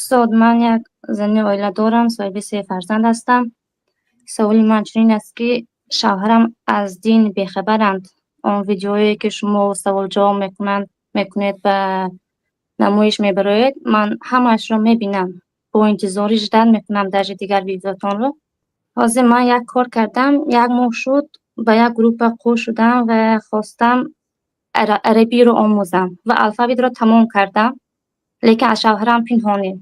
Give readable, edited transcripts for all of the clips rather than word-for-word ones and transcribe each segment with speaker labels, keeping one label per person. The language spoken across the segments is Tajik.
Speaker 1: Устод, ман як зани оиладорам, соҳиби се фарзанд ҳастам. Саволи ман чунин аст, ки шавҳарам аз дин бехабаранд. Он видеое, ки шумо савол-ҷавоб мекунед, ба намоиш мебароед, ман ҳамаашро мебинам. Бо интизорӣ ждать мекунам даже дигар видеотонро. Ҳозир ман як кор кардам, як моҳ шуд, ба як группа қӯш шудам ва хостам арабиро омӯзам ва алфавитро тамом кардам, лекин аз шавҳарам пинҳонӣ.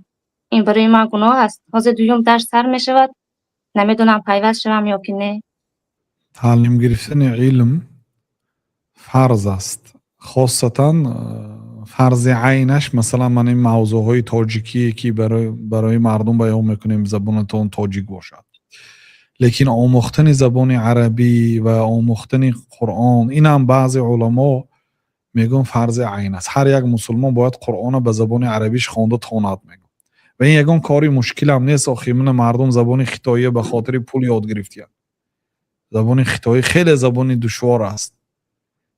Speaker 1: Ин барои ман гуноҳ аст? Ҳозир дуюм дарс сар мешавад, намедонам, пайваст шавам ё ки не.
Speaker 2: Таълим гирифтани илм фарз аст, хосатан фарзи айнаш, масалан, ман ин мавзӯъҳои тоҷикие, ки барои мардум баён мекунем, забонатон тоҷик бошад, лекин омӯхтани забони арабӣ ва омӯхтани Қуръон, инам баъзе уламо мегӯянд, фарзи айн аст. Ҳар як мусулмон бояд Қуръонро ба забони арабиш хонда тонад, мегӯ. Ва ин ягон кори мушкилам нест. Охи, мина, мардум забони хитоия ба хотири пул ёд гирифтиянд. Забони хитоӣ хеле забони душвор аст.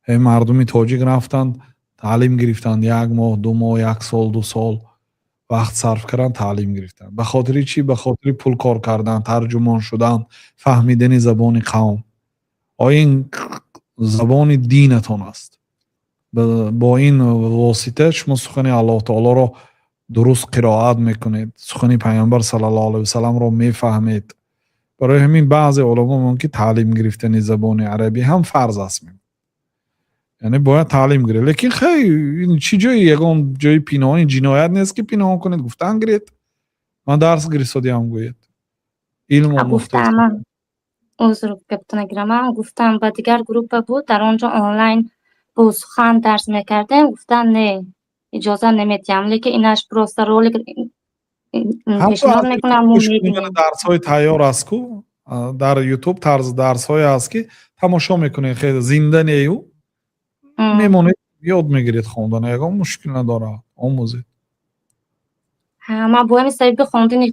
Speaker 2: Мардуми тоҷик рафтанд, таълим гирифтанд, як моҳ, 2 моҳ, як сол, 2 сол вақт сарф карданд, таълим гирифтанд. Ба хотири чӣ? Ба хотири пул кор кардан, тарҷумон шудан, фаҳмидани забони қавм. Оё ин забони динатон аст. Бо ин восита шумо сухани Аллоҳ таолоро дуруст қироат мекунед, сухани Пайғамбар саллаллоҳу алайҳи васалламро мефаҳмед. Барои ҳамин баъзе уламо мегӯянд, ки таълим гирифтани забони арабӣ ҳам фарз аст, яъне бояд таълим гиред. Лекин хай, чӣ ҷои, ягон ҷои пинҳони ҷиноят нест, ки пинҳон кунед. Гуфтан гиред, ман дарс гирифтодиам, гӯед, илм омӯхта.
Speaker 1: Узр, гапто нагирам. Ман гуфтам, ба дигар группа буд, дар он ҷо онлайн бо сухан дарс мекардем, гуфтан, не, иҷоза намедиҳам, лекин инаш просто ролик пешниҳод мекунам, мо мебинем.
Speaker 2: Дарсҳои тайёр аст ку дар Ютуб, тарзи дарсҳое аст, ки тамошо мекунед, хеле зинда нею, мемонед, ёд мегиред хондан, ягон мушкил надорад, омӯзед.
Speaker 1: Ман бо ҳамин сабаби хондани,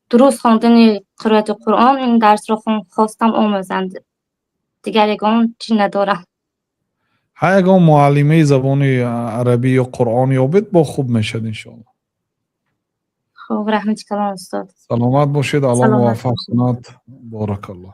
Speaker 1: дуруст хондани қироати Қуръон ин дарсро хостам омӯзанд, дигар ягон чӣ надорам.
Speaker 2: Ҳар ягон муаллимаи забони арабӣ ё Қуръон ёбед, бо хуб мешавад, иншоалло.
Speaker 1: Хуб, раҳмати калон, устод.
Speaker 2: Саломат бошед, Аллоҳ
Speaker 1: Саломат
Speaker 2: муваффақ
Speaker 1: бошед.
Speaker 2: кунад. Боракаллоҳ.